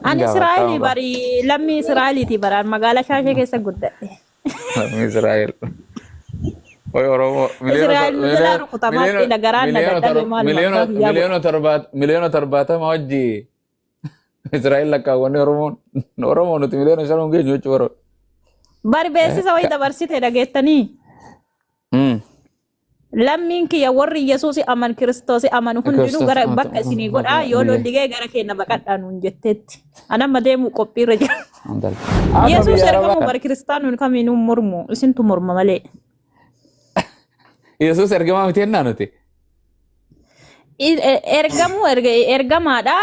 Ani Gaafataa Israa'elii qaba. bari lammii Israa'eliiti baraan magaalaa Shaashee keessa guddadhe. Lammii Israa'el. Oy Oromoo miliyoona Israa'el nu jalaa rukutamaa xiila garaan na dadhabe maaluma abbaa kiyyaa godha. miliyoona 70 wajji Israa'el lakkaawwanne Oromoon Oromoo nuti miliyoona 5 hin geenyu jechuudha bara. Bari beeksisa wayii dabarsite dhageettanii. Lammiin kiyya warri Yesuus aman Kiristoos amanu hundinuu Kiristoos gara amanu bakka isinii godhaa yoo lolli ga'e gara keenya baqadhaa nuun jetteetti. Ani amma deemuu qophiirra jira. Amma Yesuus biyya ergamuu Arabaa bari kiristaanuun kamiinuu mormu isintu morma malee. Yesuus ergamaa miti jennaa nuti. Ergamuu ergamaadha.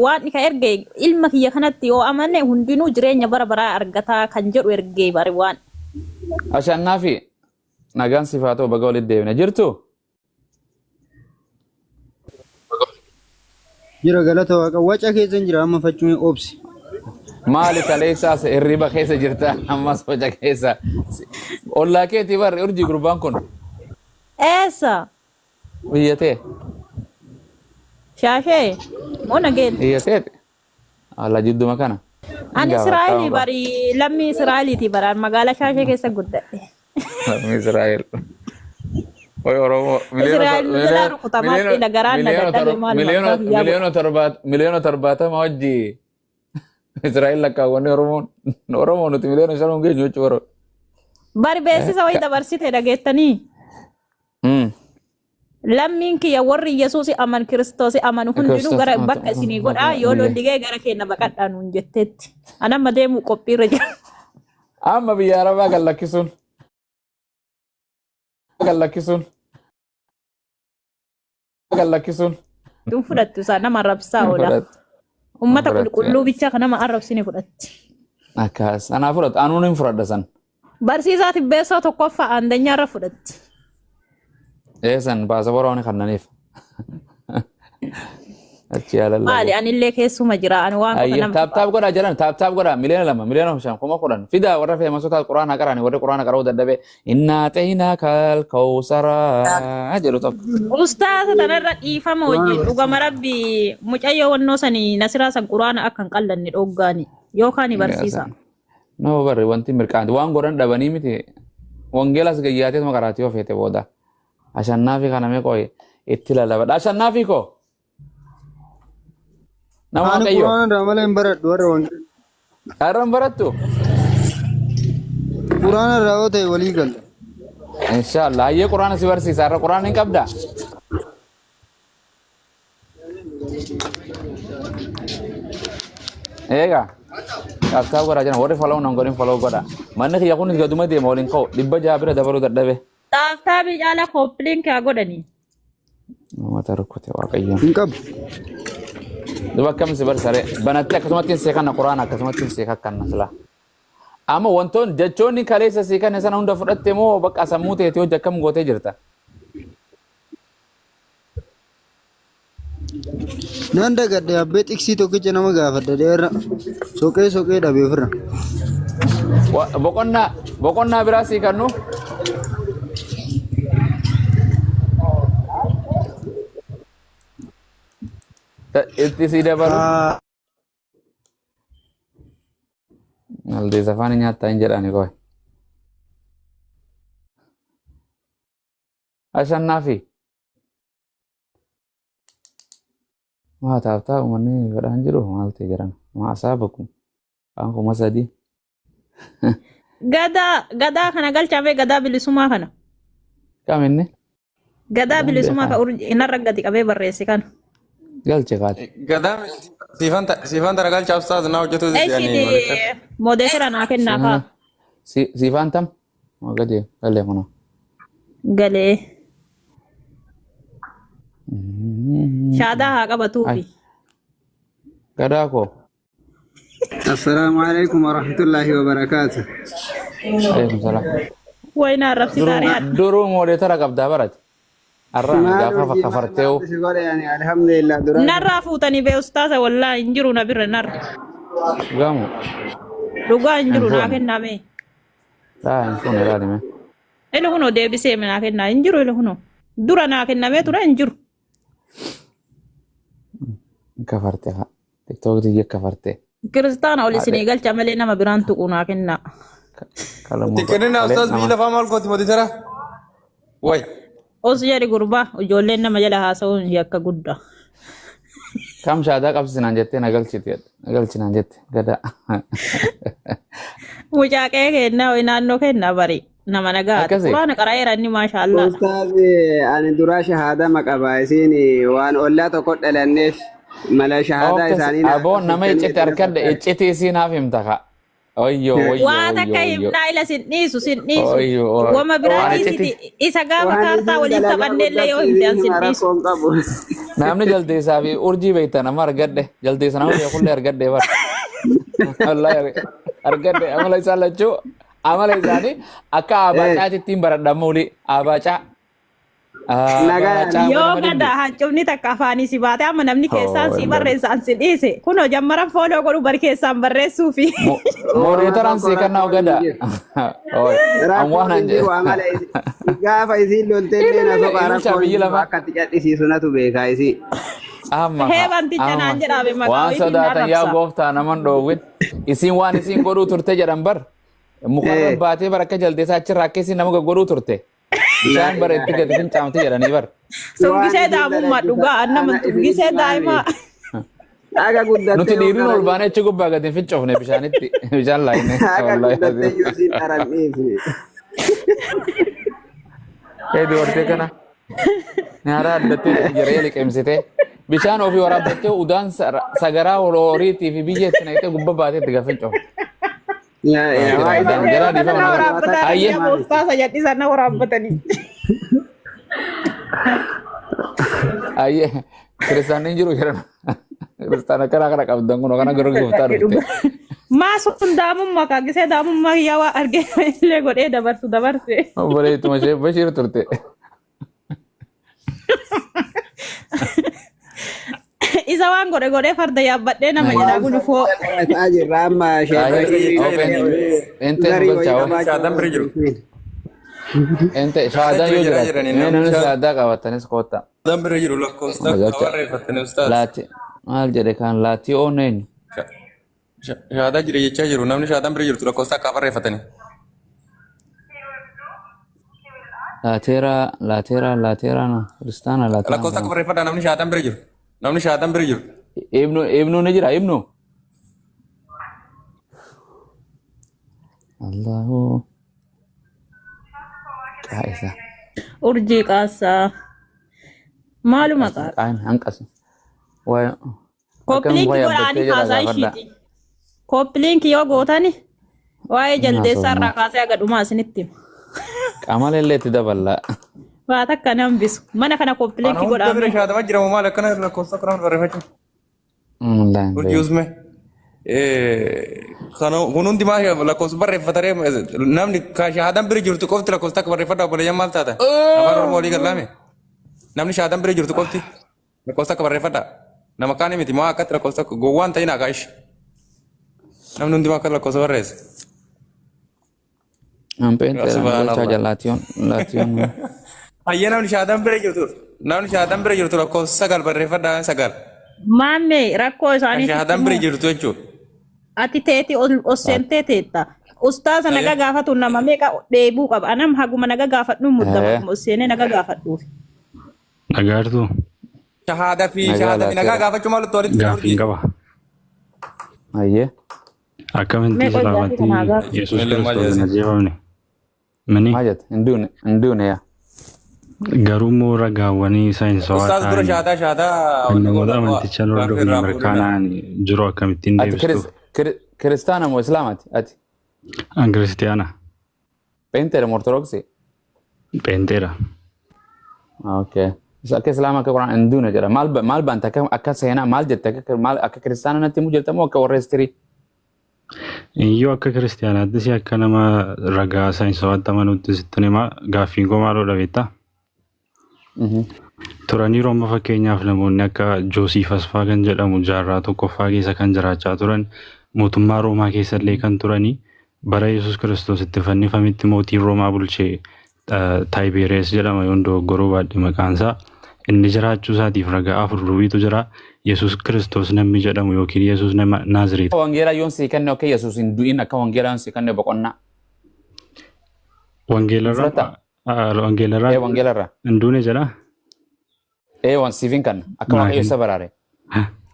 Waan ka erge ilma kiyya kanatti yoo amane hundinuu jireenya bara baraa argataa kan jedhu ergee bari waan. Ashannaafi nagaan siif haa ta'u, baga walitti deebine jirtu. Jira, galata waaqa. Waca keessa hin jira amma, fachuun obsi. Maali, kaleessaas hirriba keessa jirta, ammas waca keessa. Ollaa keetii barri urjii gurbaan kun. Eessa? Biyya tee. Shaashee? Moo nageen? Biyya teeti. Alla jidduma kana. Ani Israa'elii bari lammii Israa'eliiti baraan magaalaa Shaashee keessa guddadhe. Lammii Israa'el. Oy Oromoo Israa'el nu jalaa rukutamaa xiila garaan na dadhabe maaluma abbaa kiyyaa godha. miliyoona 70 wajji Israa'el lakkaawwanne Oromoon Oromoo nuti miliyoona 5 hin geenyu jechuudha bara. Bari beeksisa wayii dabarsite dhageettanii. Lammiin kiyya warri Yesuus aman Kiristoos amanu hundinuu Kiristoos gara amanu bakka isinii godhaa yoo lolli ga'e gara keenya baqadhaa nuun jetteetti. Ani amma deemuu qophiirra jira. Amma biyya Arabaa gad lakkisuun gad lakkisuun gad lakkisuun. Tun fudhattu isaa nama arrabsaa oola. Fudhatu. Ummata Fudhatti. qulqulluu bicha kan nama arrabsine fudhatti. Akkas. Anaa fudhatu. Anuun hin fudhadha san. Barsiisaa Tibbeessoo tokkoffaa aandanyaarra fudhatti. Eessan paasapoora waan kannaniif. Achi yaalalla. Maali, anillee keessuma jira ani waan qofa Ayya nama tap tap godhaa jedhan, tap tap godhaa. Miliyoona 2, miliyoona 5, 10,000 fidaa. Warra feemasotaa quraana qaraani, warri quraana qara'uu dadhabe innaa xeeyinaa kal kawsaraa jedhu tokko. Ustaaza tanarra dhiifama wajjin, dhugama rabbi mucayyoo wannoo sanii nasiraa san quraana akka hin qallanne dhoggaani yookaan barsiisa. No, barre wanti mirqaanti waan godhan dhabanii miti, wangeelas gayyaateetuma qaraatii yoo feete booda. Ashannaafi kana mee qoy itti lalabadha. Ashannaafi koo nama Ani Waaqayyo. Quraana irraa malee hin baradhu warra wangeela. Har'a hin barattu? Quraana irraa yoo ta'e walii galla. Inshallah. Hayyee, quraana si barsiisa. Har'a quraana hin qabdaa? Eega. Tap tap godhaa jiran, warri follow nan godhin follow godha. Manni kiyya kunis gaduma deema, waliin ka'u 600 bira dabaluu dadhabe. Tap tapii caalaa copy link haa godhanii. Uummata rukkute Waaqayyoon. Hin qabu. Duba akkam si barsare banattee akkasumatti hin seekanna, quraana akkasumatti hin seekakkanna sila. Amma wantoon jechoonni kaleessa seekanne sana hunda fudhatte moo bakka sammuu teetii hojii akkam gootee jirta? Nan dagadhe abbee, xiksii tokkicha nama gaafadha dheerra. Soqee soqee dhabe ofirra. Boqonnaa biraa sii kannu. Itti sii dabalu. Aldeessa afaan nyaattaa hin jedhani qoy. Ashannaafi. Maa taaftaa uummanni godhaan jiru maal ta'e jiran? Maa asaabakum? Waan 3000. Gadaa kana galchaamee, gadaa bilisummaa kana. Kam inni? Gadaa Gadaan bilisummaa ka beekaa. urji inarra gadi qabee barreesse kana. Galche kaate. Gadaa siifan tana galcha ustaaz naa hojjetu Eeshiti jedhanii. moodeetira naa kennaa kaa. Siifaan tam? Moo gadi galee kunoo. Galee. Shaadaa haa qabatuufi. Gadaa koo. Assalaamu alaikum warahmatullahi wabarakaatu. Alaikum salaam. Wayna arrabsitaa riyaadha. Duruu moodeetara qabdaa barate. Arraan Maal gaafa hojii maal kafarteewu. maaltu si godhe? Ani alhamdulillah duraa. Narraa fuutanii bee ustaaza, wallaahi hin jiru na bira narra. Gamu. Dhugaa hin jiru, Hin naa fuune. kenname. Laa, hin fuune, laali mee. Ili kunoo deebisee naa kennaa hin jiru, ili kunoo. Dura naa kennamee ture, hin jiru. Kafarte haa. TikTok tiyya kafarte. Kiristaana ol isinii galcha malee nama biraan tuqu naa kennaa. Kalamuu Itti kennina kalee ustaaz biyyi nama. lafaa maal gooti mootii Way. Os jedhi gurbaa ijoolleen nama jala haasa'uun yakka guddaa. Kam shaadaa qabsiisinaan jettee na galchiti. Na galchinaan jette gada. Mucaaqee kennaa wayi naannoo kennaa bari nama nagaati. Akkasii. Quraana qara'eera inni maashaallah. Ustaaz ani duraa shahaadaa maqabaa isiin waan ollaa tokko dhalanneef mala shahaadaa Akkas isaanii na aboo nama qabsiiftanii iccitti itti harkadha fakkaate. iccitii isiin haaf himta ka. Oyyo oyyo Waa oyyo takka oyyo. himnaa ila sin dhiisu sin dhiisu. Oyyo oyyo. Wama biraa Waan dhiisiti iccitii isa gaafa Waan kaartaa isiin waliin dalagaa taphannellee yoo guddattu himte an isiin sin hima dhiisu. rakkoon qabu. Namni jaldeessaa fi urjii beektan amma argadhe jaldeessa nama beekullee argadhe bara. Wallaahi argadhe amala isaan lachuu amala isaanii akka abaacaatti ittiin baradha amma olii abaacaa. Nagaa Abaacaa Yoo nama gada dhibdi. hancufni takka afaanii si baate amma namni keessaan si barreessa an si dhiise. Kunoo jammaran fooloo godhu bari keessaan barreessuufi. Wama Mooriitaraan tokko sii kannaa rakkoon hin gada. jiru. Oy, an Rakkoon waan hin an jiru amala gaafa isiin loltellee na soqaa Ililcha rakkoon hin biyyi jiru lama. akka itti cadhisiisu natu beekaa isii. Amma haa, Heebanticha amma naan jedhaame maqaa waan wayiitiin na sodaatan yaa arrabsa. gooftaa naman dhoowwin. Isiin waan isiin godhuu turte jedhan bar. Mukarra baatee bara akka jaldeessaa achirraa akka isiin nama goggodhuu turte. Laa Bishaan bara ilaaha itti gadi illallah. fincaamte jedhanii bar. Sun Waan gisee isiin daa'imummaa dalagdu dhugaa an nama ana tun isinitti gisee maami. daa'imaa. Haga Nuti guddattee yoo dhiirri ol qaran baanee achi gubbaa gadi hin fincoofne bishaanitti. Bishaan laayine. haga Wallaahi. guddattee iyyuu isiin dharan dhiifne. Ee dubartii kana. Nyaara addattee jaree liqimsitee bishaan ofii waraabbattee udaan sagaraa horiitii fi biyya itti naqxee gubbaa baatee itti gad fincoofte. Yaa yaa waa Jara isaan jara Reefu dhiifama na na godha. waraabbataa Ayyee biyya booftaa jedhisan na waraabbatanii. Ayyee kiristaanni hin jiru jedhan. Kiristaana karaa kana qabdan kun kana gara gooftaa dhufte. Maa sun daa'imummaa kaa gisee daa'imummaa kiyyaa waa argee illee godhee dabarsu dabarse. Obboleettuma ishee Bashiir turte. Isa waan godhe godhee farda yaabbadhee nama jalaa Waan gulufoo. ta'aa jirra amma Ayyee sheekii entee nu zarii galchaa wayii hoo. qabaachuu Shaadaan bira jiru. qabdu. Entee Shaadaa shaadaan jira yoo jedhaa jiraate jiranii mee namni namni shaadaa qabatanis koottaa. shaadaan bira jiru lakkoofsa Galcha. barreeffattanii ustaaz. Laati maal jedhe kan laatii oon eenyu? Shaadaa jira jechaa jiru namni shaadaan bira jirtu lakkoofsa akka barreeffatanii. Laateeraa laateeraa laateeraa na kiristaana laateeraa. Lakkoofsa akka barreeffadhaa namni shaadaan bira jiru. Namni shaadaan bira jiru. Ibnu ibnu ni jira ibnu. Allahu qaa'isa. Urjii qaasaa. Maaluma qaa? Qaa'in hanqasu. Waay akkam Koppiliinki muka godhaanii yaabbattee jira kaasaa gaafadha. ishiiti. Koppiliinki yoo gootani waa'ee jaldeessaa irraa Haasofnu. kaasee haga dhumaa isinitti hima. Qamalee itti daballa. Waa takka nan hambisu. Mana kana Ana koppiliinki hunda bira godhaame. shaadama jira moo maal akkana lakkoofsa akka namni barreeffachuu. Urjii usme. Kana kun hundi maal lakkoofsa barreeffataree namni ka shaadaan bira jirtu qofti lakkoofsa akka barreeffadhaa obboleeyyan maal taata? Afaan Oromoo walii gallaame. Namni shaadaan bira jirtu qofti lakkoofsa akka barreeffadhaa. Nama kaan miti moo akkatti lakkoofsa akka gowwaan ta'in akka ishi. Namni hundi maa akka lakkoofsa barreessa. Ampeen galchaa Subhanallah. jalaatiyoon laatiyoon. Hayyee namni shaadaan bira jirtu lakkoofsa sagal barreeffadhaa sagal. Maammee rakkoo Kan isaanii shaadaan bira jirtu jechuudha. Ati teeti ol ol seentee teetta. Ustaaza naga gaafatu nama meeqa dheebuu qaba. Anam haguma naga gaafadhu muddama ol seenee naga gaafadhuuf. Nagaartuu Shahaadaa fi Nagaa shahaadaa fi nagaa laateera. gaafachuu maaltu walitti gaaffiin qaba. Ayyee. Akkamitti Mee qoy gaafii islaamatti kana haa gaafatu. Yesuus Millee maal Kiristoos hin jedhasi? ajjeefamne? Mini Maal jette? Hin duune hin duune yaa. Garuu immoo ragaawwanii saayinsawaa Ustaaz dura ta'an shahaadaa shahaadaa kan wanni namoota godha amantichaan gaaffii hordofne irraa fuudhina. mirkanaa'an jiru akkamittiin Ati deebistuuf? kiristaana moo islaamati? Ati An kiristiyaana. Peenteedha moo ortodoksii? Pheenxeedha. Okay. Akka islaama akka quraan hin duune jedha. Maal maal baante akka akka seenaa maal jette akka maal akka kiristaana natti himu jirta moo akka warra histirii? Iyyuu akka kiristiyaanaattis akka nama ragaa saayinsawaatti amanuutti sittin hima gaaffiin koo maaloo beektaa? Turaniiru amma fakkeenyaaf namoonni akka Joosiifas fa'aa kan jedhamu jaarraa tokkoffaa keessa kan jiraachaa turan mootummaa Roomaa keessa illee kan turanii bara Yesuus Kiristoos itti fannifametti mootiin Roomaa bulchee Taayibeeriyees jedhama yoon dogoggoruu baadhe maqaan isaa inni jiraachuu isaatiif ragaa afur duwwiitu jira. Yesuus Kiristoos namni jedhamu yookiin Yesuus nama Naazreet Wangeelaa yoon sii kenne, okay, Yesuus hin du'in akka wangeelaa yoon sii kenne boqonnaa. Hin Wangeelarraa fudhataa? Wangeelarraa Ee, wangeelarraa. hin duune jedhaa? Ee, waan siif hin kanna. Akka Naa Waaqayyo hin isa baraare.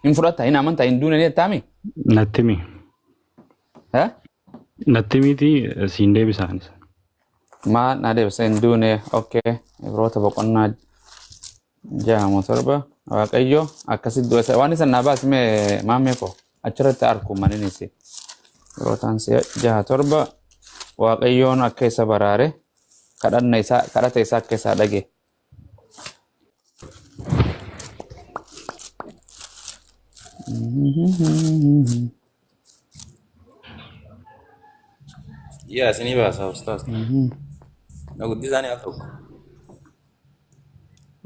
Hin fudhatta, hin amantaa, hin duune ni jettaami? Natti himi. Eh? Natti himiitii siin deebisa anis. Maal na deebisa hin duune, okay. Ibroota boqonnaa 6 moo 7 Waaqayyo akkasitti du'a isa waan isa naa baasi mee maammee koo achirratti arku maninis. Ibrootaan 6:7 Waaqayyoon akka isa baraare, kadhanna isaa, kadhata isaa akka isaa dhage. Yaa isinii baasa ustaas. Na guddisaanii al tokko.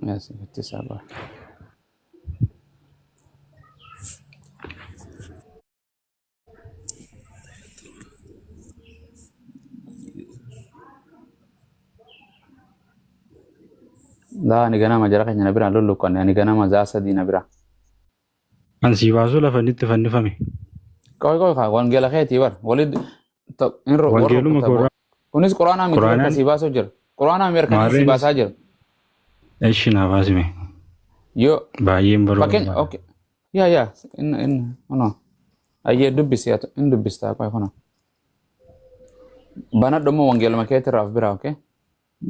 Yes, itti isaa ba'a. Laa, ani ganama jara keenya na biraan lulluqqanne, ani ganama za'a 3 na bira. An sii baasuu lafa inni itti fannifame. Qoy qoy kaa wangeela keetii bar wali in warra Wangeeluma rukuta koorraa kunis quraanaa miti barka Quraanaan sii baasuu jira. Quraanaa Ameerikaan sii maarreenis baasaa jira. Eshi naa baasime. Yoo Baay'een baruu fakkeenya barbaada. Okay. Yaa yaa in in kuno ayyee dubbisi atu in dubbistaa, qoy kuno. Banadhu immoo wangeeluma keetirraa of biraa, okay.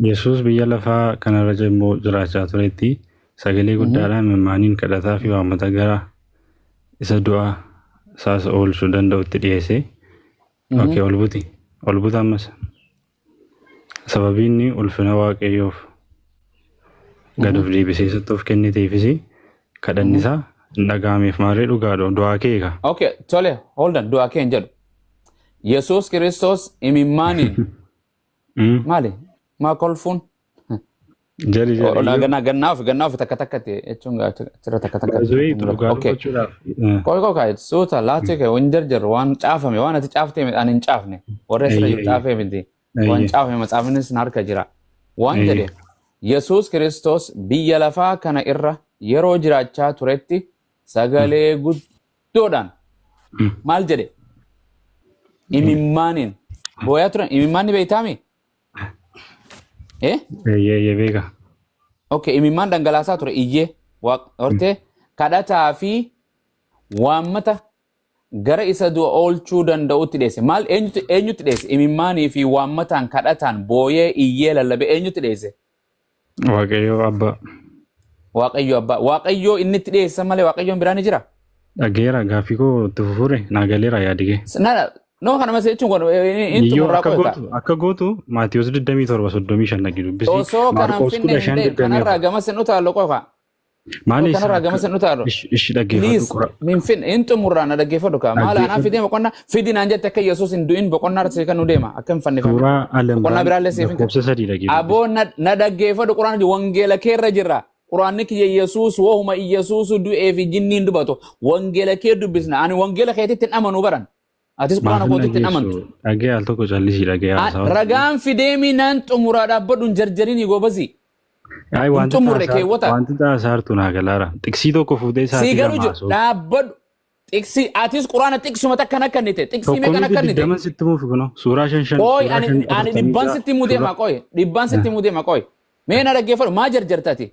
Yesuus biyya lafaa kanarra yommuu jiraachaa turetti sagalee guddaadhaan imimmaaniin kadhataa fi waammata gara isa du'a isaas oolchuu danda'utti dhiyeesse. Okay, ol buti. Ol buta ammas. Sababii inni ulfina Waaqayyoof gad of deebisee isatti of kenniteefis kadhanni isaa hin dhaga'ameef. Maarree dhugaadha du'aa kee eega. Okay, tole, hold on, du'a kee hin jedhu. Yesuus Kiristoos imimmaaniin maali? Maa kolfuun? Jali jali iyyuu. Gannaa gannaa ofi gannaa ofi takka takkatti jechuun achirra takka takkatti Baay'ee mul'ata. dhugaa Okay. dubbachuudhaaf. Qoy qoy kaa'e suuta laatee kee waan jarjarru, waan caafame, waan ati caaftee miti, ani hin caafne, warra asirra jiru caafee miti, waan caafame matsaafnis na harka jira. Waan jedhe Yesuus Kiristoos biyya lafaa kana irra yeroo jiraachaa turetti sagalee guddoodhaan maal jedhe? Imimmaaniin booyaa turan. Imimmaan ni beektaami? Eh? Eeyyee, eeyyee, beeka. Okay, imimmaan dhangalaasaa ture, iyyee hortee kadhataa fi waammata gara isa du'a oolchuu danda'utti dhiyeesse. Maal eenyutti eenyutti dhiyeesse? Imimmaanii fi waammataan, kadhataan, booyee, iyyee, lallabee eenyutti dhiyeesse? Waaqayyo abbaa. Waaqayyo abbaa. Waaqayyo inni itti dhiyeessan malee Waaqayyoon biraa ni jira. Dhageera, gaaffii koo itti fufure naa galeera yaadi kee. Na no kana mas jechuun kun inni Iyyoo xumurraa akka qoy gootu akka gootu Maatiyus 27 35 dhaqi dubbisi. Osoo kanan Maarqos finne hin 15 ta'in kanarraa 24. gamas hin utaallu qofa. Maali Kanarraa gamas hin utaallu. Ishi dhaggeeffadhu Please, qora. min fin hin xumurraa na dhaggeeffadhu kaa. Maal anaa Dhaggeeffadhu. fidee boqonnaa fidi naan jette, akka Yesuus hin du'in boqonnaa irra kan nu deema akka hin fannifamne. Suuraa Boqonnaa Al-Imraan biraallee siif hin kennu. lakkoofsa 3 dhaqi dubbisi. Aboo na dhaggeeffadhu, quraana wangeela keerra jirra. Quraanni kiyya Yesuus wohuma Yesuus du'ee fi jinniin dubatu. Wangeela kee dubbisna. Ani wangeela keetitti hin amanu baran. Atis Maaf quraana hin kootitti hin amantu. dhageessu? Dhagee al tokko callisii dhagee haasawa. Ragaan fideemii naan xumuraa, dhaabbadhu, hin jarjarinii goobasi. Ay Hin wanti xumurre keewwata. Wanti taasaartu naa galaara. Xiqsii tokko fuutee Sii sa'aatii galuu 2 jiru haasa'u. dhaabbadhu. Xiqsii atis quraana xiqsuma takka nakka kennite. Xiqsii Tokko meeqa miti nakka kennite? 20 sitti muuf kunoo. Suuraa shan shan Qoy suuraa ani shan ani afurtamii dhibbaan ja'a sitti himuu suuraa deema qoy. Dhibbaan sitti himuu deema qoy. Mee na dhaggeeffadhu, maa jarjartati?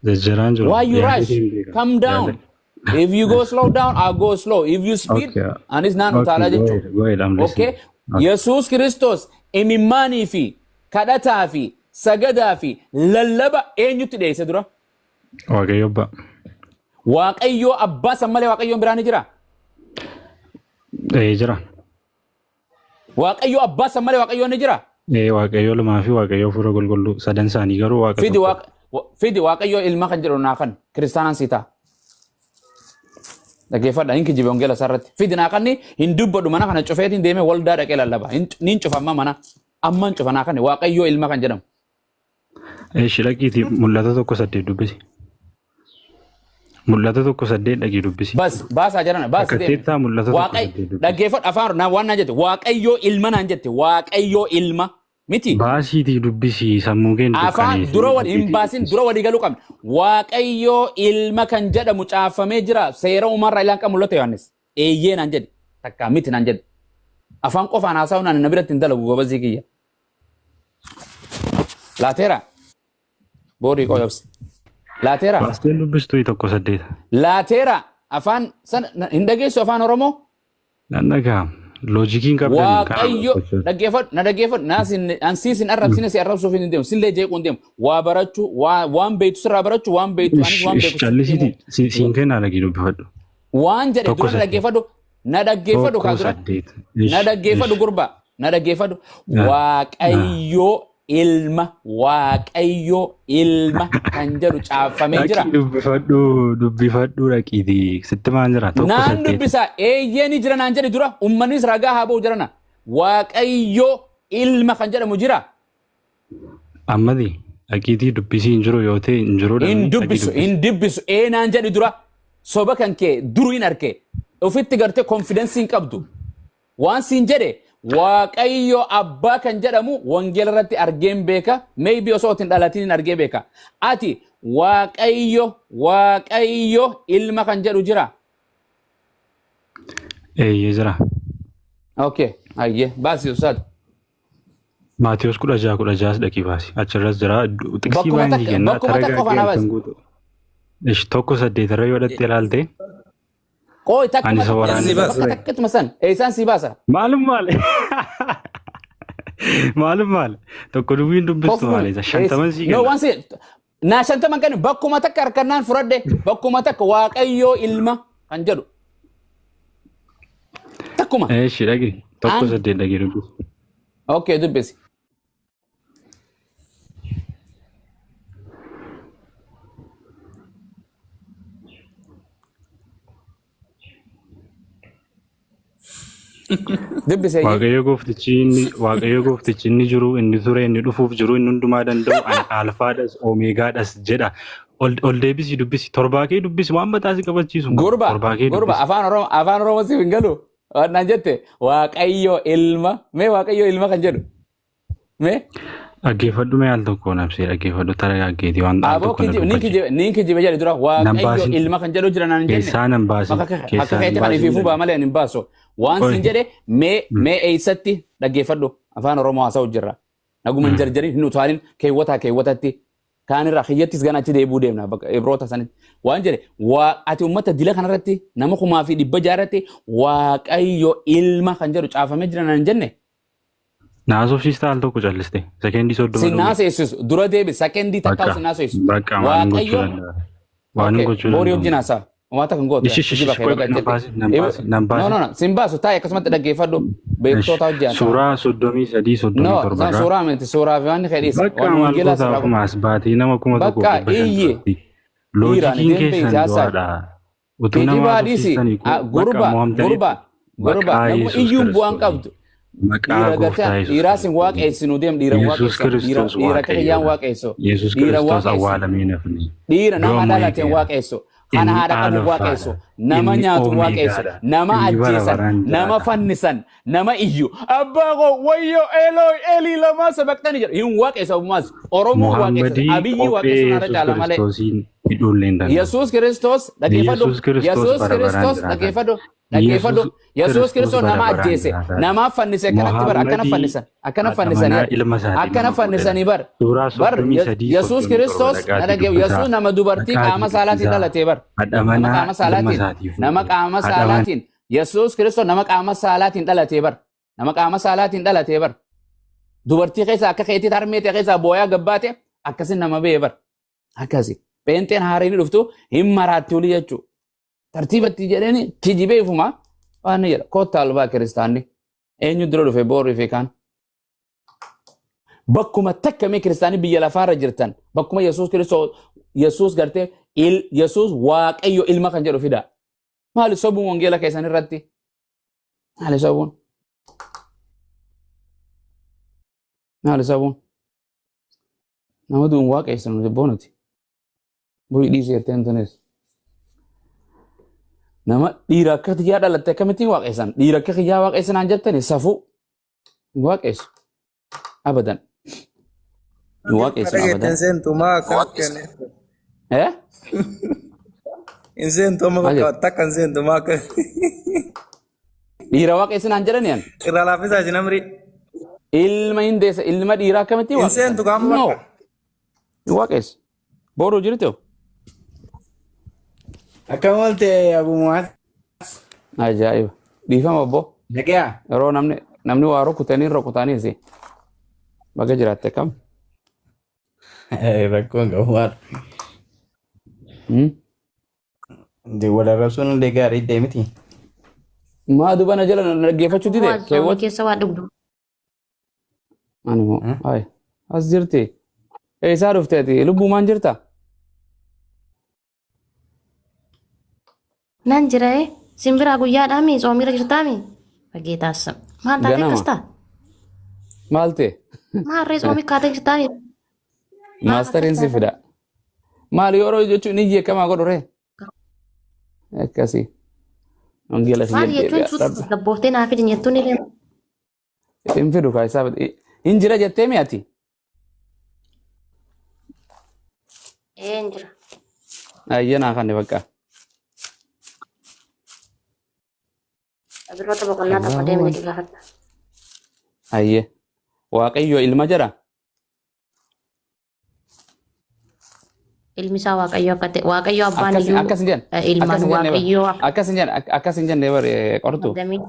Jajjaraan jiru. Why you Yaada rush? kee hin beekan. Calm down. Yaada. If you go slow down, I go slow. If you speed, anis naan utaalaa Okay, go jechuudha. ahead. Go ahead. I'm Okay? listening. Okay. Yesuus Kiristoos imimmaanii fi kadhataa fi sagadaa fi lallaba eenyutti dhiyeesse dura? Waaqayyo abbaa. Waaqayyoo abbaa san malee Waaqayyoon biraa ni jira? Ee, jira. Waaqayyoo abbaa san malee Waaqayyoon ni jira? Ee, Waaqayyo ilmaa fi Waaqayyo hafuura qulqulluu sadan isaanii garuu Waaqa Fidi tokko. waaqa fidi Waaqayyoo ilma kan jedhu naa kan kiristaanaan sii ta'a. Dhaggeeffadha, hin kijibe wangeela isaa irratti. Fidi naa kanni hin dubbadhu, mana kana cufeetiin deemee waldaa dhaqee lallaba. Niin cufa amma mana. Amma hin cufa naa kanni Waaqayyoo ilma kan jedhamu. Eeshi, dhaqiitii Mul'ata 1:8 dubbisi. Mul'ata 1:8 dhaqii dubbisi. Bas baasaa jedhana baas deeme. Akkatteettaa Mul'ata tokko Waaqay saddeet dubbisi. Dhaggeeffadhu, afaan naan waan naan jette, Waaqayyoo ilma naan jette, Waaqayyoo ilma. Miti. Baasiitii dubbisii sammuu kee hin Afaan dukkaneessin dura wal hin dhaqiitii baasin dubbisi. dura walii galuu qabna. Waaqayyoo ilma kan jedhamu caafamee jira. Seera uumaarraa ilaan kan mul'ata Yohaannis. Eeyyee naan jedhe. Takkaa miti naan jedhe. Afaan qofaan haasa'uun ani na biratti hin dalagu gobazii kiyya. Laateera. Boorii qoyobsi. Laateera. Baasteen dubbistu 1:8. Laateera. Afaan sana hin dhageessu afaan Oromoo? Nan dhaga'a. Loojikiin qabdanii kana Waaqayyo dubbachuu. dhaggeeffadhu na dhaggeeffadhu naa sin an siis hin arrabsine si arrabsuuf hin deemu sillee jeequu hin deemu waa barachuu waa waan beektu sirraa barachuu waan beektu anis Ish waan ish beeku sitti callisiiti himuu siin kennaa dhagii dubbifadhu. waan jedhe Tokko dura na saddeet. dhaggeeffadhu na dhaggeeffadhu Tokko kaa dura saddeet. na Ish dhaggeeffadhu ish. gurbaa na dhaggeeffadhu Ah, ah. Waaqayyo ilma Waaqayyo ilma kan jedhu caaffamee jira. Dhaqii dubbifadhu dubbifadhu dhaqiitii sitti maan jira tokko Naan saddeet. dubbisa eeyyee ni jira naan jedhi dura ummannis ragaa haa ba'u jirana. Waaqayyo ilma kan jedhamu jira. Ammati dhaqiitii dubbisii hin jiru yoo ta'e hin jiru Hin dhabni dhaqii dubbisu dubbisi. hin dubbisu ee naan jedhi dura soba kan kee duru hin arke ofitti gartee konfidensii hin qabdu. Waan siin jedhe Waaqayyo abbaa kan jedhamu wangeela irratti argeen beeka. Maybe osoo ati hin dhalatin hin argee beeka. Ati Waaqayyo Waaqayyo ilma kan jedhu jira. Eeyyee jira. Okay, hayyee baasi ustaad. Maatiyos 16:16 dhaqii baasi. Achirras jira. Xiqsii Bakkuma baay'ee takka kennaa bakkuma takka taragaagee qofaan halkan baasi. guutuu. Ish 1:8 irra yoo dhattee ilaalte Qooyi ani takkuma isa takka waraanee Sii baasa. bakka takkatuma san eessaan sii baasa. Maalum maal? Maalum maal? Tokko dubbiin dubbistu Kofluun maal isa shantaman sii no kenna. waan si naa shantaman kennu bakkuma takka harkannaan fudhadhe bakkuma takka Waaqayyoo ilma kan jedhu takkuma. Eeshi dhaqi tokko An saddeet dhaqi dubbisi. okay dubbisi. Dubbisi eeyyee. Waaqayyo gooftichi inni Waaqayyo gooftichi inni jiru inni ture inni dhufuuf jiru inni hundumaa danda'u ani alfaadhas oomeegaadhas jedha. Ol ol deebisi dubbisi torbaa kee dubbisi waan mataa si qabachiisu hin qabu. Gurba Torbaa kee gurba dubbisi. afaan Oromoo afaan Oromoo siif hin galu. Waan naan jette Waaqayyo ilma mee Waaqayyo ilma kan jedhu mee Dhaggeeffadhu mee al tokko nabsee dhaggeeffadhu taragaaggeeti waan al aboo tokko na kijibe niin dubbachiisa. kijibe niin kijibe jedhe dura Nan Waaqayyo baasin ilma kan jedhu jira naan hin jenne keessaa nan baasin bakka akka keessaa nan keetti kan baasin ifiifuu baa jedhe. malee ani hin baasu waan Oi. siin jedhe mee mee eessatti dhaggeeffadhu afaan Oromoo haasa'u jirra naguma hin jarjarin hin utaalin keewwataa keewwatatti kaanirraa kiyyattis gana achi deebi'uu deemna bakka ibroota sanitti waan jedhe waa ati ummata dila kanarratti nama 1600 irratti Waaqayyo ilma kan jedhu caafamee jira naan hin jenne Na haasofsiista al tokko calliste. Sekendii 30 Sin dhume. naaseessisu dura deebi sekendii takka Bakka sin naaseessisu. bakka waan gochuu Waaqayyo danda'a. Waan okay gochuu boorii danda'u. wajjin haasaa. Uummata kan gootu Ishi ishi kijiba ishi kee qoy baga nan jetti. baasin nan baasin nan No baasin. no no sin baasu taa'e akkasumatti dhaggeeffadhu Ishi beektoota hojii haasaa. suuraa 33 No 37 san irraa. suuraa miti suuraa fi waan kee dhiisa. Bakka Waan maal wangeelaa goota sirraa akkuma as baatee nama bakka 1500 iyyi duratti. dhiiraan Loojikiin deembee keessan haasaa. du'aadha. Utuu nama Kijibaa dhiisi. haasofsiistanii bakka Gurba mo'amtanitti gurba gurba maqaa namuma Yesuus iyyuun bu'aan Kiristoos. qabdu. Maqaa Dhiira gooftaa gartee Yesuus dhiiraas hin Kiristoos. waaqeessinu deem dhiira hin Yesuus waaqessan dhiira Kiristoos dhiira akka kiyyaan Waaqayyoodha. waaqessu Yesuus dhiira Kiristoos waaqessu awwaalamee hin hafne. dhiira Du'a nama mo'ee dhalate hin ka'eera. waaqessu kana Inni haadha qabu hin waaqessu Alfaadha. nama Inni nyaatu hin waaqessu Omeegaadha. nama Inni bara ajjeesan baraan nama jiraata. fannisan nama iyyu abbaa koo wayyoo eeloo eelii lamaa sabaqtani jedhu hin waaqessu ammas Oromoo waaqessu Muhammadii Abiyyi qophee waaqessu narra Yesuus caala malee. Kiristoosiin hidhuullee hin danda'u. Yesuus Kiristoos dhaggeeffadhu Yesuus Kiristoos Yesuus bara baraan Kiristoos jiraata. dhaggeeffadhu dhaggeeffadhu Yesuus Yesuus Kiristoos Kiristoos bara nama baraan ajjeese jiraata. nama fannise akkanatti bar akkana Muhammadii fannisan akkana haadha fannisanii manaa ilma isaatiin akkana nama fuudhedha. fannisanii bar Suuraa bar 33 Yesuus 37 Kiristoos na dhaqaatii dhagge dubbisaa. Yesuus nama dubartii qaama Dhaqaatii saalaatiin dubbisaa. dhalatee bar Haadha nama manaa qaama ilma saalaatiin isaatii nama fuudhe. qaama Haadha manaa saalaatiin Yesuus Kiristoos nama qaama saalaatiin dhalatee bar nama qaama saalaatiin dhalatee bar dubartii keessa akka keetii harmee ta'e keessaa booyaa gabbaate akkasin nama ba'e bar akkasi pheenxeen haareen dhuftu hin maraatti olii jechuudha. Tartiibatti jedheeni kijibee ifuma waan ni jedha koottaa albaa kiristaanni eenyu dura dhufe boorri fi kaan. Bakkuma takka mee kiristaanni biyya lafaarra jirtan bakkuma Yesuus Kiristoos Yesuus gartee Yesuus Waaqayyo ilma kan jedhu fida. Maali sobuun wangeela keessan irratti? Maali sobuun? Maali sobuun? Nama du'uun waaqessu nuti boonuti. Bu'ii dhiisii jetteen tunis. Nama dhiira akka kiyyaa dhalatte akkamittiin waaqessan? Dhiira akka kiyyaa waaqessan naan jettani safuu hin waaqessu. Abadan. Hin waaqessinu Dhageette abadan. hin seentu maa akkam kenne. Eh? Hin seentu amma Maal bakka jette? takka hin seentu maa akka. Dhiira waaqessinaan jedhani an. Irraa laaffisaa isin amri. Ilma hin deessa ilma dhiiraa akkamitti Hin waaqessan? seentu qaama No. bakka. Hin waaqessu. Boru jirtu? Akkam oolte Abu Mu'aaz? Ajaa'iba. Dhiifama obbo. Nagayaa? Yeroo namni waa rukutanii rukutaniis baga jiraatte akkam? Rakkoon qabu maal? Hmm? Wal arrabsuun illee gaarii illee miti. Maa duba na jala na dhaggeeffachuu dide Waan soomii keewwatu. keessa waa dhugdu. Ani moo hayi as jirti. Eessaa dhufte ati lubbumaan jirta? Nan jira ee. Simbiraa guyyaadhaami soomiirra jirtaami. Fagee taasisa. Maal taatee Ganama. akkas ta'a? Maal ta'e? Maarree soomii kaatee jirtaami? Maastariin si fida. Maal yeroo jechuun ni jeekamaa godhu ree? Akkasii. Wangeela si Maal jechuun jedhee suuta gabbooftee naa fidin jettuun illee. Hin fidu kaa isaa hin jira jettee mi ati? Ee hin jira. Ayyanaa kan bakka. Biroota boqonnaa tokko deemnee gaafadha. Ayyee. Waaqayyo ilma jedha. Ilmi isaa Waaqayyo akka ta'e Waaqayyo abbaan Akkas iyyuu akkas hin jenne. ilmaan Akkas hin jenne bar. Waaqayyo akka Akkas hin jenne akkas hin jenne bar qortu. sardamii.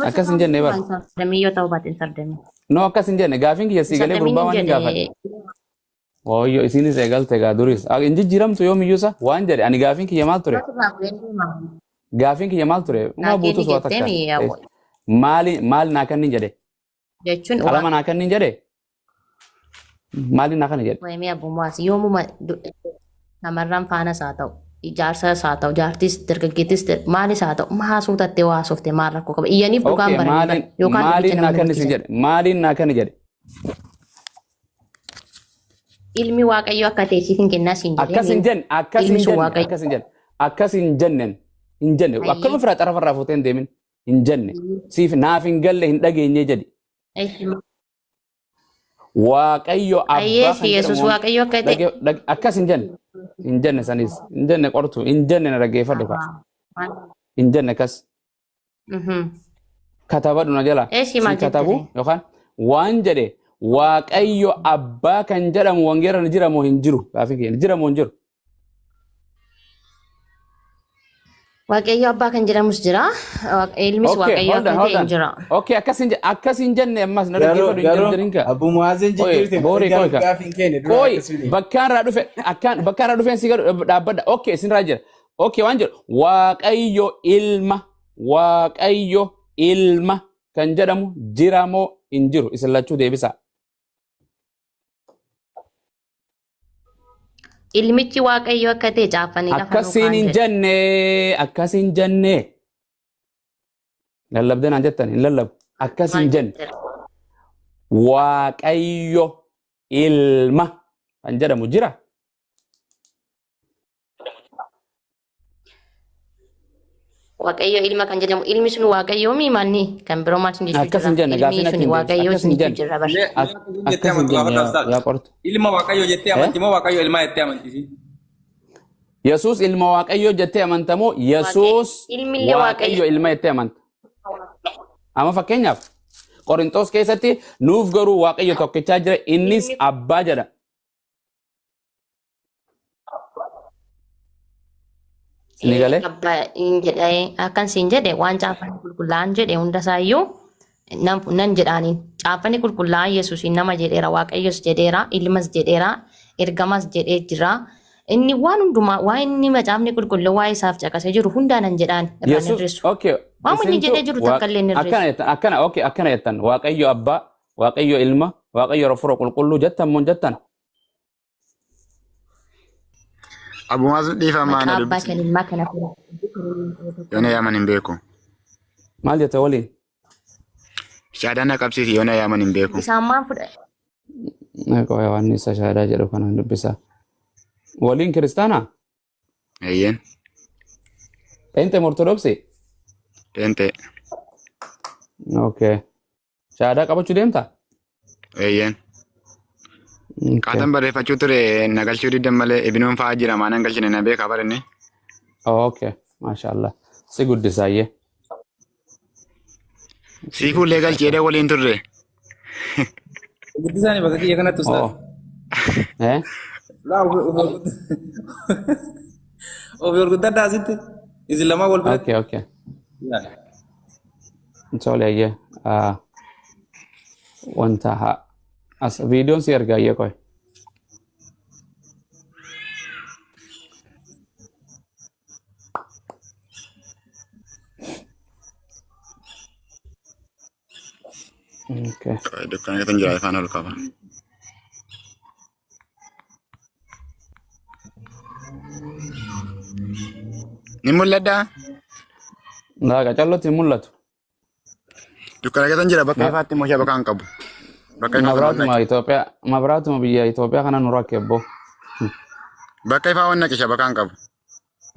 Akkas hin jenne bar. Sardamii yoo ta'u baate hin sardamii. No akkas hin jenne gaafiin kiyya sii galee Sardamiin gurbaa hin waan hin gaafadhe. jedhe. Ooyyo isinis eegalte gaa duris. Hin jijjiiramtu yoomiyyuu isa waan jedhe ani gaafiin kiyya maal ture? Gaafiin kiyya maal ture? Uma Naa kenni buutus waa takka. jettee mi Maali maal naa kennin jedhe? jechuun Qalama naa kennin jedhe? Maali naa kenni jedhe? Waymee abbummaas yoomuma shamarran faanas haa ta'u ijaarsas haa ta'u jaartis dargaggeettis maalis haa ta'u maa suutattee waa haasofte maal rakkoo qaba iyyaniif dhugaan Okay, baranii bara maaliin yookaan maaliin dubbicha naa nama kenni sin hubachiisan. jedhe? Maaliin naa kenni jedhe? Ilmi Waaqayyoo akka ta'e siif hin kennaa siin jedhee Akkas hin jenne, akkas ilmi hin sun jenne, Waaqayyo. akkas hin jenne, akkas hin jennen, hin jenne. Ayyee. Akkanuma firaa xarafarraa fuutee hin deemin, hin jenne. Siif naaf hin galle hin dhageenye jedhi. Waaqayyo Ayyee abbaa kan Yesuus jedhamu Waaqayyo akka ta'e. akkas hin jenne, hin jenne sanis, hin jenne qortu, hin jenne na dhaggeeffadhu kaa. Hin jenne akkas. Katabadhu na jala. Eeshi maal Si katabu jette? yookaan waan jedhe Waaqayyo abbaa kan jedhamu wangeela ni jira moo hin jiru? Gaafiin kiyya ni jira moo hin jiru? Waaqayyo abbaa kan jedhamus jira. Ilmis Okay, Waaqayyo hold akka on, ta'e hold hin on. jira. Okay, akkas hin jenne ammas na Garuu dhaggeeffadhu hin garuu jedhin ka. Abu Mu'aazin Oye, jijjiirte boori malee koi ka. gaafiin keenya dura Koi akkas miti. bakkaan irraa dhufe akkaan bakkaan irraa dhufeen si gadu dhaabbadha. Okay, isin irraa jira. Okay, waan jedhu Waaqayyo ilma Waaqayyo ilma kan jedhamu jira moo hin jiru isin lachuu deebisaa. Ilmichi Waaqayyo akka ta'e caaffanii lafa nuu Akkasiin kaan hin jedhe. jenne akkas hin jenne. Lallabdee naan jettan hin lallabu. Akkas hin Maal jenne. jette? Waaqayyo ilma kan jedhamu jira. Waaqayyo ilma kan jedhamu ilmi sun Waaqayyoo mi manni kan biroo maal sun jechuu Akkas jira? hin jenne Ilmi gaafiin sun atti hin deebisu. Waaqayyoo Akkas sun hin jechuu jenne. jira bar. Mee mee akkasiin jettee Akkas hin amantu jenne gaafadha yaa ustaaz. yaa qortu. Ilma Waaqayyoo jettee Eh? amanti moo Waaqayyo ilmaa jettee amanti? Yesuus ilma Waaqayyoo jettee amanta moo Yesuus Ilmi illee Waaqayyo Waaqayyo. ilma jettee amanta? Amma fakkeenyaaf Qorintoos keessatti nuuf garuu Waaqayyo tokkichaa jira innis Ilmi abbaa jedha. Ni galee? Abbaa hin jedhe akkan siin jedhe waan caaffanni qulqullaa'aan jedhe hundasaayyuu nan jedhaaniin caaffanni qulqullaa'aan Yesuusiin nama jedheera Waaqayyos jedheera ilmas jedheera ergamas jedhee jira inni waan hundumaa waan inni macaafni qulqulluu waa'ee isaaf caqasee jiru hundaa nan jedhaan irraan Yesuus hir'isu. okay Waan inni isintu jedhee jiru takka illee hin akkana hir'isu. jettan akkana okay akkana jettan Waaqayyo abbaa Waaqayyo ilma Waaqayyo hafuura qulqulluu jettan moo hin jettan? Abu Maazin dhiifamaa Maqaa na abbaa dubbisi. kan ilmaa kana Yoona yaaman hin beeku. Maal jette waliin? Shaadaa na qabsiisi yoona yaaman hin beeku. Isaan maal fudha? Qoya waan isa shaadaa jedhu kana dubbisa. Waliin kiristaanaa? Eeyyeen. Pheenxee moo Ortodoksii? Pheenxee. Okay. Shaadaa qabachuu deemtaa? Eeyyeen. Okay. Kaatan barreeffachuu ture na galchuu diddan malee ibinoon fa'aa jira maanaan galchine na beekaa barinne. Okay. Maashaallah. Si guddisaayyee. Siifuullee galchi jedhee waliin turre. Guddisaani bakka kiyya kanatti ustaaz. Oh. Eh? Laa ofii ol guddadhaa asitti. Isin lamaan wal biratti. Okay, okay. Tole ayyee. Ah, wanta haa. As viidiyoon si ergaa ayyee qoy. Okay. Dukkana keessa jira ifaan ol qaba. Ni mul'adhaa? Laaqa callotti hin mul'atu. Dukkana keessa jira bakka ifaatti immoo shabakaa hin qabu. Bakka ifaa waan Mabraatuma naqe. Itoophiyaa mabraatuma biyya Itoophiyaa kana nu rakke ebbo. Bakka ifaa waan naqe shabakaa hin qabu.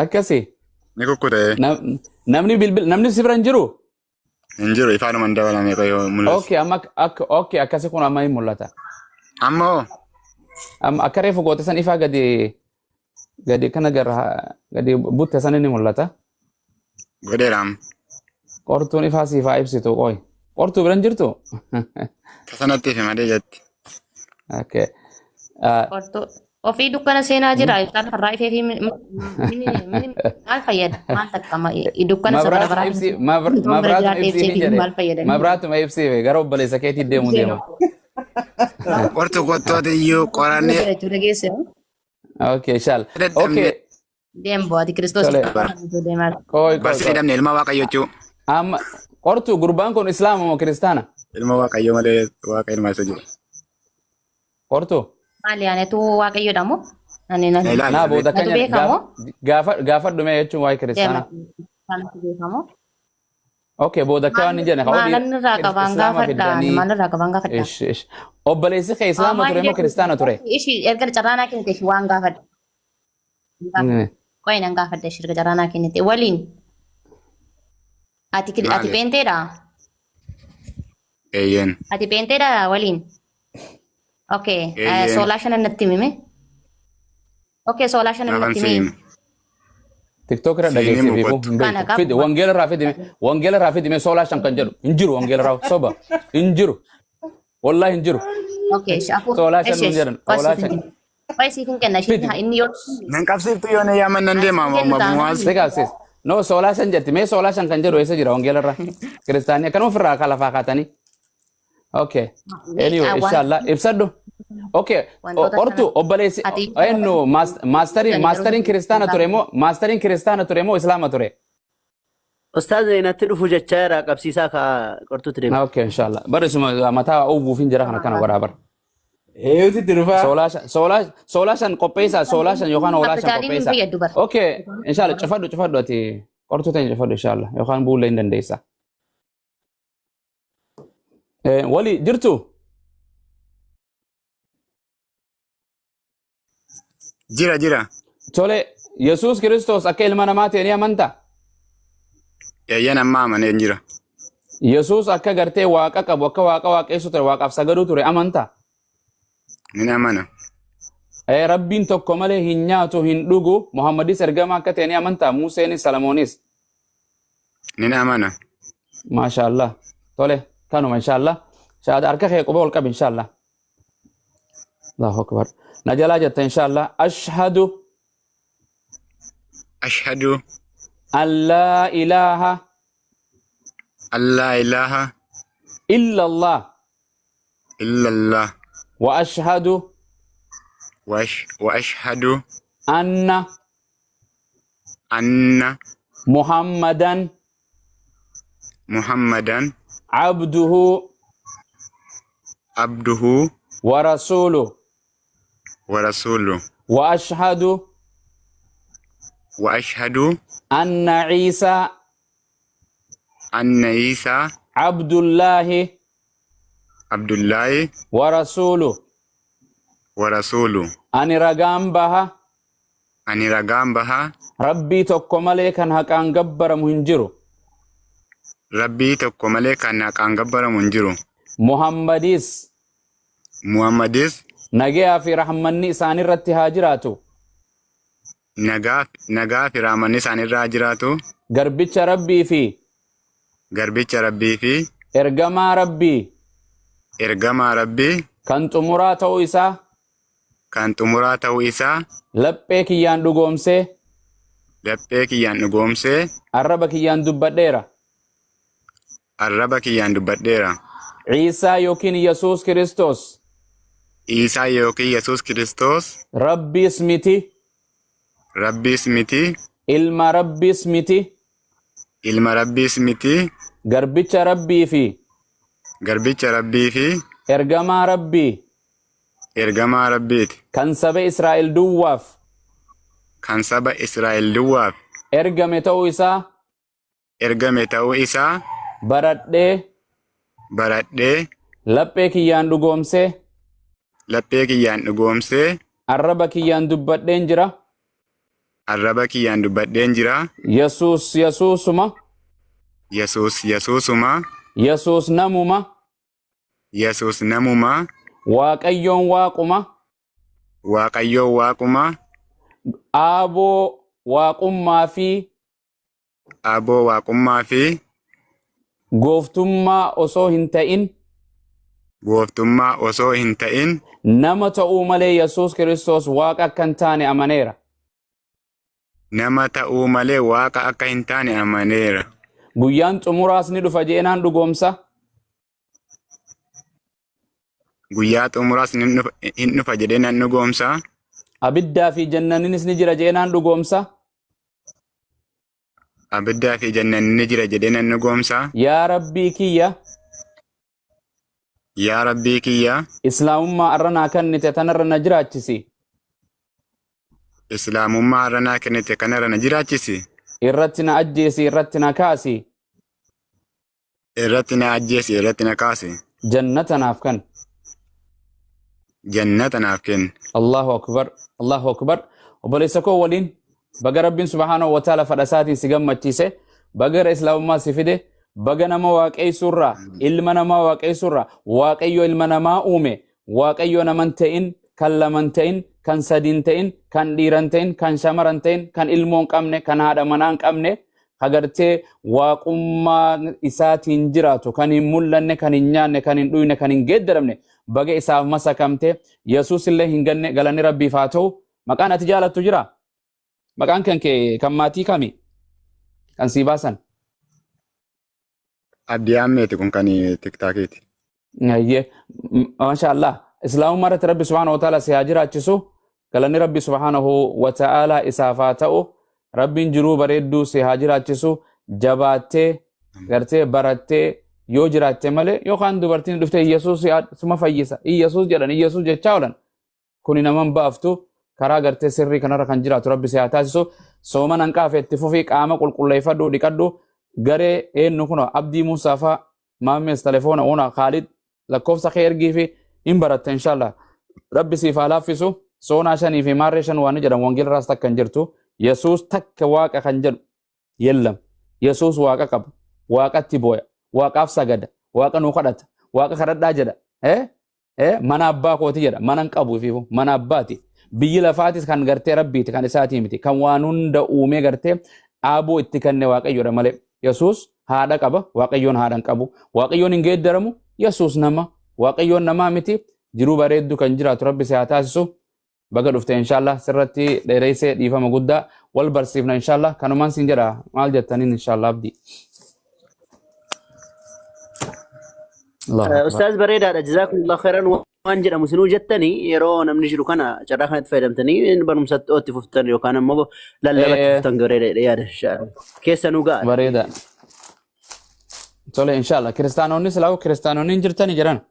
Akkasi Ni kukkutee namni bilbil namni si bira hin jiru. hin jiru ifaanuma hin dabalame qoyoo mul'atu. Okay amma akka okay akkasi kun amma hin mul'ata. Amma hoo Amma akka reefu goote san ifaa gadi gadi kana gara gadi butte san ni mul'ata. godheera amma. Qortuun ifaa siif haa ibsitu qoy. Qortuu bira hin jirtu? Tasanatti ife malee jetti. Okay. Ah, Qortuu. Ofii dukkana seenaa jira. Ibsaan irraa ifee fi maal fayyada? Maal takkama? Dukkana isa bara Mabraatuma baraa ibsi Toon bira mabraatuma jiraadhee ibsii ibsee hin fi jedhe. maal fayyada? Mabraatuma ibsii gara obboleessa keetii deemu deema. Qortu kottooti iyyuu qorannee Jechuudha geesse. Okay, inshallah. dadhabne Okay, Deem bu'aati Kiristoos tole. deemaa. Qoy qoy barsiisee qoy. dhabne ilma waaqayyoo jechuu. Amma qortu gurbaan kun islaama moo kiristaana? Ilma waaqayyoo malee waaqa ilma isa jiru. Qortu. Maali anetu waaqayyoodha moo? Ani Na ilaali Naa booda natu kan beekamoo? gaafa gaafa dhume jechuun waa'ee Deema. kiristaanaa. Kanatu beekamoo? Okay, booda akka waan hin jedhe Maalan irraa qabaan islaama gaafadha. fiddanii. Maal irraa qabaan gaafadha. Ish ish. Obboleessi kee islaama Maal ture moo jedhu kiristaana ture? Ishi erga carraanaa kennite ishi waan gaafadha. Qoyi nan gaafadha ishi erga carraanaa kennite. Waliin ati ati Maali? peenteedha? Eeyyeen. Ati peenteedha waliin? Okay, Eeyyeen. soolaa shanan natti himime. Okay, soolaa shanan Maafan natti si himi. hima. TikTok irra Siin dhageessee himu fiifu kottu. hin Kana beektu. qabu. Fidi wangeela irraa fidi wangeela irraa fidi mee soolaa shan kan jedhu hin jiru wangeela irraa soba hin jiru wallahi hin jiru Okay, ishi afur. soolaa shan Ishi hin ishi. jedhan Qoyi soolaa siif hin shan kenna. Qoyi siif hin kenna. Ishi fidi inni yoo Nan qabsiiftu yoo na yaaman nan deema Asiin kennu taanaan. mabumaas. si qabsiis. No soolaa shan jetti mee soolaa shan kan jedhu eessa jira wangeela irra kiristaanii akkanuma ofirraa akka lafaa kaatanii. Okay. Anyway, inshallah ibsadhu. Okay. Wantoota Qortu sana obboleessi ati eenyu maastariin maastariin kiristaana ture moo maastariin kiristaana ture moo islaama ture? Ustaaz natti dhufu jechaa jira qabsiisaa ka qortuutti deema. Okay, inshallah. Barisuma mataa uwwuuf hin jira kana kana godhaa bara. Eeyyooti itti dhufaa. Soolaa shan qopheessaa soolaa shan yookaan hoolaa shan Kapitaaliin hin qopheessaa. fayyadu bara. Okay, inshallah cufadhu cufadhu ati qortuu ta'e cufadhu inshallah yookaan buullee hin dandeessa. Wali jirtu? Jira jira. Tole, Yesuus Kiristoos akka ilma namaa ta'e ni amantaa? Eeyyeen amma amanee jira. Yesuus akka gartee waaqa qabu akka waaqa waaqessu ture waaqaaf sagaduu ture amantaa? Ni amana. Rabbiin tokko malee hin nyaatu hin dhugu Muhammadis ergamaa akka ta'e ni amantaa? Museenis Salamoonis? Ni amana. Maasha Allah. Tole kanuma inshallah. Shaada harka kee quba ol qabi inshallah. Allahu akbar. Na jalaa jetta inshallah. Ashhadu Ashhadu an laa ilaaha an laa ilaaha illa Allah illallah wa ashhadu wa ashhadu anna anna Muhammadan Muhammadan abduhu abduhu wa rasuluhu wa rasuluhu wa ashhadu wa ashhadu anna Isa anna Isa abdullahi Abdullahi wa rasuluhu wa rasuluhu. Ani ragaan baha Ani ragaan baha Rabbii tokko malee kan haqaan gabbaramu hin jiru. Rabbii tokko malee kan haqaan gabbaramu hin jiru. Muhammadis Muhammadis Nagayaa fi rahmanni isaanirratti haa jiraatu. Nagaa fi rahmanni isaanirra haa jiraatu. Garbicha Rabbii fi Garbicha Rabbii fi ergamaa Rabbii ergamaa Rabbii kan xumuraa ta'uu isaa kan xumuraa ta'uu isaa laphee kiyyaan dhugoomsee laphee kiyyaan dhugoomsee arraba kiyyaan dubbadheera. Arraba kiyyaan dubbadheera. Ciisaa yookiin Yesuus Kiristoos Iisaa yookiin Yesuus Kiristoos Rabbiis miti, Rabbiis miti, ilma Rabbiis miti, ilma Rabbiis miti, garbicha Rabbii fi garbicha Rabbii fi ergamaa Rabbii ergamaa Rabbiiti. Kan saba Israa'el duwwaaf Kan saba Israa'el duwwaaf ergame ta'uu isaa ergame ta'uu isaa baradhee baradhee laphee kiyyaan dhugoomsee laphee kiyyaan dhugoomsee arraba kiyyaan dubbadheen jira. Arraba kiyyaan dubbadheen jira. Yesuus Yesuusuma. Yesuus Yesuusuma. Yesuus namuma. Yesuus namuma. Waaqayyoon Waaquma. Waaqayyoon Waaquma. Aaboo Waaqummaa fi Aboo Waaqummaa fi gooftummaa osoo hin ta'in gooftummaa osoo hin ta'in nama ta'uu malee Yesuus Kiristoos Waaqa akka hin taane amaneera. Nama ta'uu malee Waaqa akka hin taane amaneera. Guyyaan xumuraas ni dhufa jeenaan dhugoomsa. Guyyaa xumuraas hin dhufa jedhee nan dhugoomsa. Abiddaa fi jannaninis ni jira jeenaan dhugoomsa. Abiddaa fi jannanni ni jira jedhee nan dhugoomsa. Yaa Rabbii kiyya. Yaa Rabbii kiyya. Islaamummaa arra naa kennite tanarra na jiraachisi. Islaamummaa har'a naa kennite kanarra na jiraachisi. Irratti na ajjeesi, irratti na kaasi. Irratti na ajjeesi, irratti na kaasi. Jannata naaf kenni. Jannata naaf kenni. Allahu akbar. Allahu akbar. Obboleessa koo waliin baga Rabbiin subhaanahu wa ta'ala fadha isaatiin si gammachiise, baga gara islaamummaa si fide, baga nama waaqeessuurraa, ilma namaa waaqeessuurraa, Waaqayyo ilma namaa uume, Waaqayyo naman ta'in, kan laman ta'in, kan sadiin ta'in, kan dhiiran ta'in, kan shamaran ta'in, kan ilmoo hin qabne, kan haadha manaa hin qabne, agartee waaqummaa isaatiin jiraatu, kan hin mul'anne, kan hin nyaanne, kan hin dhuyne, kan hin geeddaramne, baga isaaf masakamte. Yesuus illee hin ganne. Galanni Rabbiif haa ta'u. Maqaan ati jaalattu jira? Maqaan kan kee kan maatii kami kan sii baasan? Abdii Ammeeti, kun kan tiktaakiiti. Ayyee, masha Allah. Islaamummaa irratti Rabbi subhaanahu wa ta'ala si haa jiraachisu. Galanni Rabbi subhaanahu wa ta'ala isaaf haa ta'u. Rabbiin jiruu bareedduu si haa jiraachisu. Jabaattee, gartee barattee yoo jiraatte malee, yookaan dubartiin dhuftee Iyyasuus suma fayyisa, Iyyasuus jedhan, Iyyasuus jechaa oolan. Kuni naman baaftu. Karaa gartee sirrii kanarra kan jiraatu Rabbi si haa taasisu. Sooma hanqaafe itti fufii, qaama qulqulleeffadhu, dhiqadhu. Garee eenyu kun Abdii Muusaa faa maammees telefoona uuna Khaalid lakkoofsa kee ergii fi hin baratte, inshallah. Rabbi siif haa laaffisu. Soonaa shanii fi maarree shan waan jedhan wangeela irraas takka hin jirtu. Yesuus takka Waaqa kan jedhu yellam. Yesuus Waaqa qaba. Waaqatti booya. Waaqaaf sagada. Waaqa nuu kadhata. Waaqa kadhadhaa jedha. Eh? Mana abbaa kooti jedha. Mana hin qabu ifiifu. Mana abbaati. Biyyi lafaatis kan gartee Rabbiiti, kan isaatii miti. Kan waan hunda uumee gartee aaboo itti kenne Waaqayyoodha malee. Yesuus haadha qaba. Waaqayyoon haadha hin qabu. Waaqayyoon hin geeddaramu. Yesuus nama. Waaqayyoon namaa miti. Jiruu bareeddu kan jiraatu Rabbi si haa taasisu. Baga dhufte, inshallah. Sirratti dheereessee dhiifama guddaa. Wal barsiifna, inshallah. Kanumaan siin jedha, maal jettaniin, inshallah, Abdii. Allahu akbar. Ustaaz, bareedaadha. Jazaakumullah khairan waan jedhamu sinuu jettanii, yeroo namni jiru kana carraa kanatti fayyadamtanii barumsatti itti fuftan yookaan ammoo lallabatti fuftan bareedaadha yaada, inshallah. Keessanuu ga'a. Bareeda. Tole, inshallah. Kiristaanonni silaa kiristaanonni hin jirtani jedhan.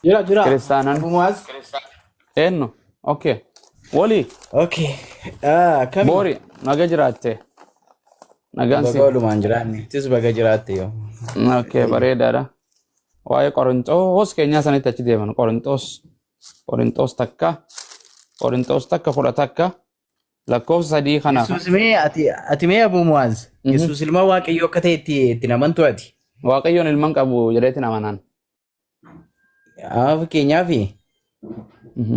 Jira, jira. Kiristaanan. Abu Muaz. Eenyu? Okay. Wali. Okay. Ah, kami? Boori naga jiraatte. Nagaan si. Baga walumaan jiraanne. Tis baga jiraatte yoo. Okay, bareedaadha. Waa'ee Qorinxoos keenyaa sanitti achi deeman. Qorinxoos. Qorinxoos 1. Qorinxoos 1 11 lakkoofsa 3 kana. Yesuus mee ati mee Abu Muaz. Yesuus ilma Waaqayyoo akka ta'e itti namantu ati. Waaqayyoon ilman qabu jedheetiin amanaan. Amma fakkeenyaaf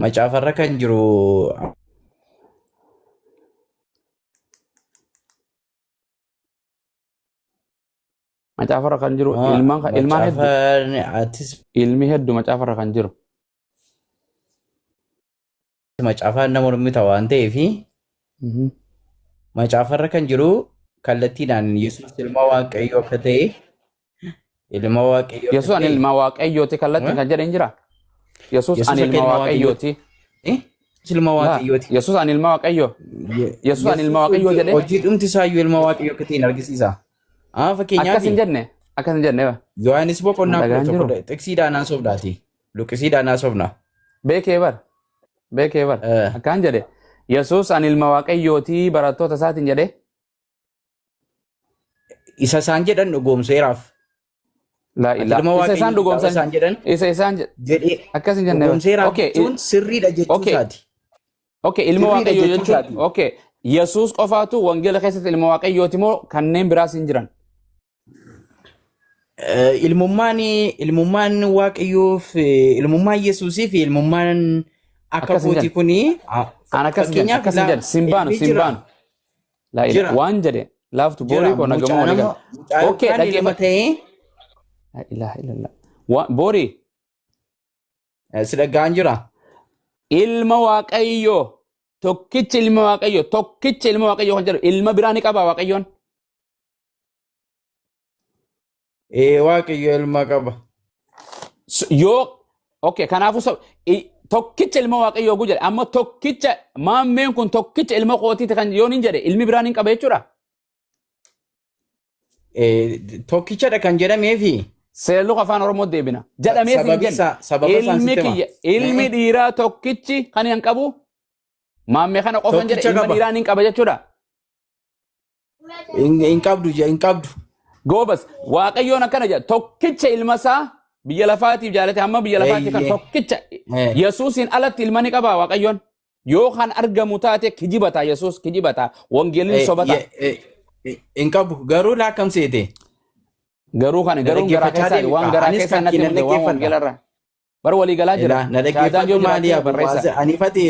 macaafarra kan jiru Macaafarra kan jiru ilmaan ilmaan hedduu. Macaafaan atis Ilmi hedduu macaafarra kan jiru. Macaafaan nama mormita waan ta'eef macaafarra kan jiru kallattiidhaan Yesuus ilma Waaqayyoo akka ta'e ilma Waaqayyoo akka Yesuus ani ta'e ilma Waaqayyooti kallattiin kan jedhe hin jira. Yesuus Yesuus ani akka ilma ilma Waaqayyooti. Yesuus ilma Waaqayyooti. Yesuus ani ilma Waaqayyoo. Yesuus ani ilma Waaqayyoo jedhee. Hojii dhumti isaayyuu ilma Waaqayyoo akka ta'e hin argisiisa. Amma fakkeenyaaf Akkas hin jenne. Akkas hin jenne. Yohaannis boqonnaa Dhagaan 11 jiru. xiqsiidhaan haasofnaati. Luqqisiidhaan haasofna. Beekee bar. Beekee bar. Akkaan jedhe. Yesuus ani ilma Waaqayyooti barattoota isaatiin jedhe. Isa isaan jedhan dhugoomseeraaf. Laa Ati ilaa. ilma Isa isaan Waaqayyoo dhugoomsan. isaan jedhan Isa isaan jedhee akkas hin jenne. dhugoomseeraaf Okay. jechuun sirriidha jechuu Okay. isaati. Okay, ilma Sirriidha Waaqayyoo jechuu jechuun isaati. okay. Yesuus qofaatu wangeela keessatti ilma Waaqayyooti moo kanneen biraas hin jiran? Ilmummaan Waaqayyoof ilmummaan Yesuusii fi ilmummaan akka Akkas hin kootii jenne. kuni An akkas hin jenne, fakkeenyaaf akkas hin ilaa jenne. Siin baanu, ilmi siin jira baanu. Laa ilaa jira waan jedhe laaftu jira boorii koo nagamoo mucaa walii nama gala. mucaa Okay, yookaan ilma dhaggeeffadhu. ta'ee Laa ilaaha illallah. Boorii si dhaga'aan jira. Ilma Waaqayyoo tokkicha ilma Waaqayyoo tokkicha ilma Waaqayyoo kan jedhu ilma biraa ni qaba Waaqayyoon. Ee Waaqayyo ilma qaba. Yoo okay kanaafuu tokkicha ilma Waaqayyoo guu jedhe amma tokkicha maammeen kun tokkicha ilma kootiiti kan yoon hin jedhe ilmi biraan hin qaba jechuudha. Tokkichadha kan jedhameefi. Seerluka afaan Oromoo deebina. Jedhameef hin Sababi jenne. isaa sababa isaan Ilmi sitti hima. kiyya ilmi dhiiraa tokkichi kan hin qabu maammee kana qofan jedhe Tokkicha ilma qaba. dhiiraa hin qaba jechuudha. Hin qabdu hin qabdu. Goobas Waaqayyoon akkana jedha tokkicha ilma isaa biyya lafaatiif jaalate hamma biyya lafaatti kan Eeyyee. tokkicha Yesuusiin alatti ilma ni qaba Waaqayyoon. Yoo kan argamu taate kijibata Yesuus kijibata wangeelli sobata. Hin qabu garuu laakkam seete. Garuu kana Na garuu garaa dhaggeeffachaa keessaa deemi waan kaa. garaa Anis keessaa kan natti kee nan himte waan dhaggeeffadha. wangeelarra. Bara walii galaa jira. Ilaa na Shaadaan yoo dhaggeeffadhu maali jiraatte Abu barreessa. Muwaaz anifati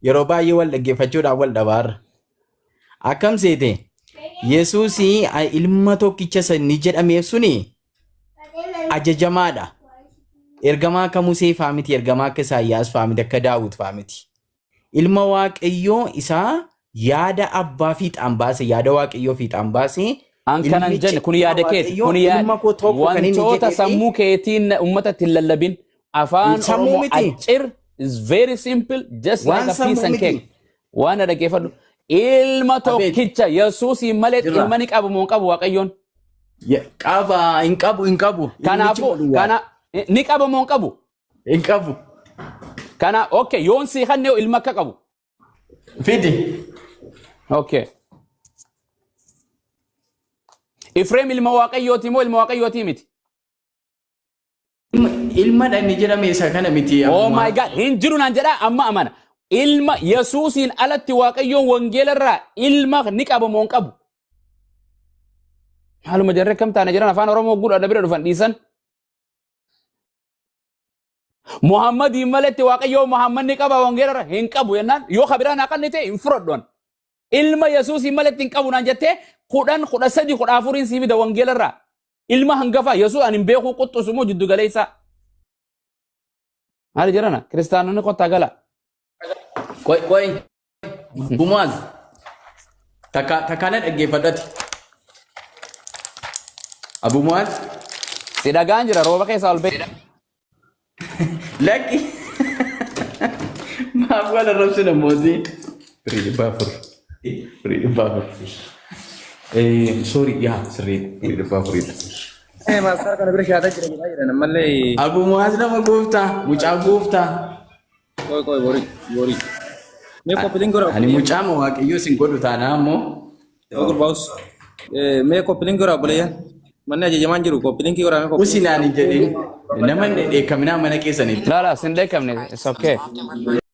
yeroo baay'ee wal dhaggeeffachuudhaan wal dhabaarra. Akkam seete Yesuus ilma tokkicha san ni jedhameef suni ajajamaadha. Ergamaa akka Musee faa miti, ergamaa akka Isaayyaas faa miti, akka Daawit faa miti. Ilma Waaqayyoo isaa yaada abbaa fiixaan baase, yaada Waaqayyoo fiixaan baase, An kanan ilmicha jenne kun ilma yaada keeti. Waaqayyoo Kun yaada ilma koo tokko kan inni wantoota jedhee fi sammuu keetiin uummata ittiin lallabin. Afaan sammuu Oromoo miti. accir is very simple just Waan like a piece sammuu and miti. cake. Waan na dhaggeeffadhu. Ilma Abeet tokkicha Yesuusiin malee jirra. ilma ni qabu moo hin qabu Waaqayyoon? Qaba hin qabu hin qabu. Ilmichi Kanaafuu duwwaa. kana ni qaba moo hin qabu? Hin qabu. Kana okay yoon sii kanne ilma akka qabu. Fidi. Okay. Ifreem ilma Waaqayyooti moo ilma Waaqayyooti miti? Ilma dha inni jedhame isa kana miti. Oh my God, hin jiru naan jedhaa amma amana. Ilma Yesuusiin alatti Waaqayyoon wangeela irraa ilma ni qaba moo hin qabu? Maaluma jarri akkam taane jedhan afaan Oromoo guddaa bira dhufan dhiisan. Muhammadiin malatti Waaqayyoo Muhammad ni qaba wangeela irra hin qabu jennaan yoo kabiraa naa qabne ta'e hin fudhadhu. Ilma Yesuusiin malatti hin qabu naan jettee 10, 13, 14n sii fida wangeela irraa. Ilma hangafa Yesuus ani hin beekuu quxxusu moo jiddu galeessaa. Maali jedhana kiristaanonni kottaa gala. Qoy qoy. Bumaaz. Takka takka na dhaggeeffadhati. Abu Muaz. Si dhagaan jira rooba keessaa ol ba'e. Lakki. Maaf wal arrabsina mootii. Firii 400. Firii 400. Sorry yaa sirrii firii 400dha. Maastar kana bira shaataa jira jedhaa jiran ammallee. Abu Muaz nama gooftaa mucaa gooftaa. Qoy qoy borii borii. Mee koppiin godha. Ani mucaa ma waaqayyoo sin godhu taanaa ammoo. Gurbaa'us. Mee koppiin godha obboleeyyan. Manni ajajamaan jiru koppiin godha mee koppiin. Usinaan hin jedhin nama hin dheekkaminaa mana keessanitti. Laa laa sin dheekkamne it's okay.